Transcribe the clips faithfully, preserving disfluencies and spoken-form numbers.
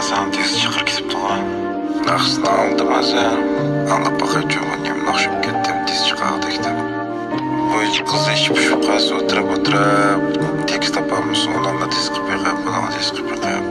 ساڭا تېز چىقىرىپ كېتىپتىغۇ. ناخشىسىنى ئاڭلىدىم ھازىر. ئاڭلاپ باقايچۇ، بۇ نېمە ناخشا بولۇپ كەتتىم، تېز چىقاغۇدەك دەپ. بويىچە قىز ئىچى پۇشۇپ قالسا ئولتۇرۇپ ئولتۇرۇپ، تېكىست تاپالمىسا ئۇنىڭغا تېز قىلىپ بېقىپ، بۇنىڭغا تېز قىلىپ بېقىپ.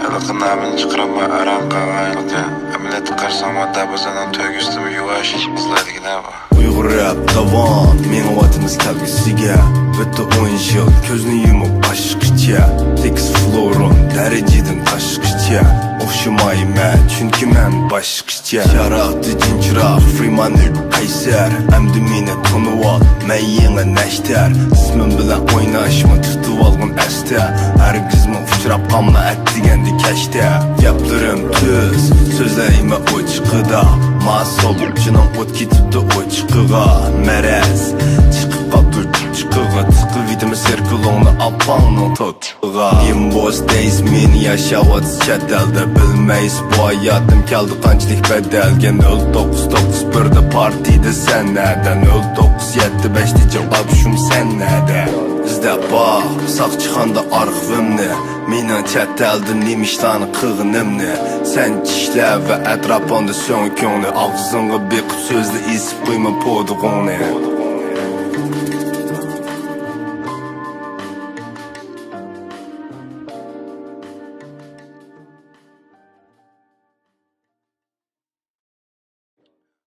ھېلىقى نامىنى چىقىرالماي ئاران قالغان ھېلىقى. ئەمەلىيەتتە قارىساڭ، مادا بازارنىڭ تۆگىسىدىمۇ يۇۋاش قىزلار دېگىنە بۇ. ئۇيغۇر رەپ داۋان، مېڭىۋاتىمىز كەلگۈسىگە. ئۆتتى ئون يىل، كۆزنى يۇمۇپ ئاچقىچە. تېكىست فلورۇم، دەرىجىدىن تاشقىچە. ئوخشىمايمەن، چۈنكى مەن باشقىچە. ياراقتى جىنچىراق، فرىمانىك قەيسەر. ئەمدى مېنى تونۇۋال، مەن يېڭى نەشتەر. ئىسمىم بىلەن ئويناشما، تۇتۇۋالغىن ئەستە. ھەرگىزمۇ ئۇچراپ قالما ئەتىگەندە كەچتە. گەپلىرىم تۈز، سۆزلەيمەن ئوچۇقىدا. ما سوبۇقچىنىڭ ئوت كېتىپتۇ ئوچۇقىغا. مەرەز چىقىپ قاپتۇ چىقىغا. تىقىۋېتىمەن سېركىلوڭنى ئاپاڭنىڭ توتىغا. ئىمبوس دەيسىز مېنى ياشاۋاتىسىز چەت ئەلدە. بىلمەيسىز بۇ ھاياتىم كەلدى قانچىلىك بەدەلگە. نۆل توققۇز توققۇز بىردە پارتىيدا سەن نەدە؟ نۆل توققۇز يەتتە بەشتە جاۋاب شۇم سەن نەدە؟ ئىزدەپ باق ساقچىخانىدا ئارخىۋىمنى. مېنىڭ چەت ئەلدە نېمە ئىشلارنى قىلغىنىمنى. سەن چىشلە ۋە ئەتراپىڭدا سۆڭ كۆڭلى. ئاغزىڭغا بېقىپ سۆزلە، ئېسىپ قويما پودىغۇڭنى.